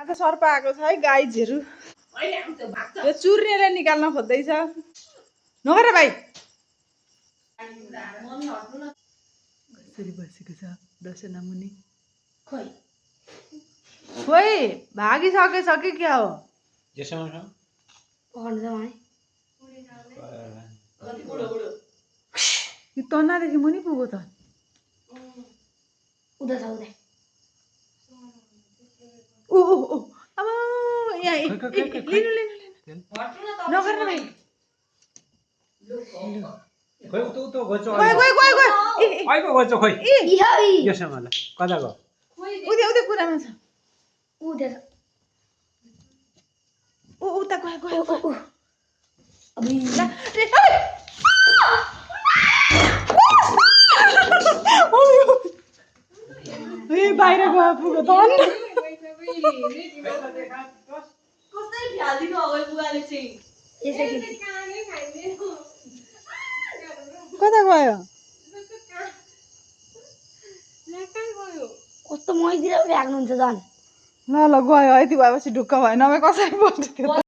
आज सर्प आएको छ है गाइजहरु यो चुर्नेले निकाल्न खोज्दैछ नगर भाइ कसरी बसेको छ दशना मुनि खोइ भागिसकेछ कि क्या हो यो तन्नादेखि मुनि पुग्यो त उदा छ उदा ओ अब यहाँ लिनु नगर भाइ खोइ उतो गयो गयो गयो खोइ यसमा कता गयो उदे कुरामा छ उदा उता गयो अबे बाहिर गयो पुग्यो त कस्तै भ्यालिनु अगाडि बुवाले चाहिँ कता गयो कस्तो मैतिर फ्याक्नुहुन्छ झन् ल गयो यति भएपछि ढुक्क भयो नभए कसरी बस्थ्यो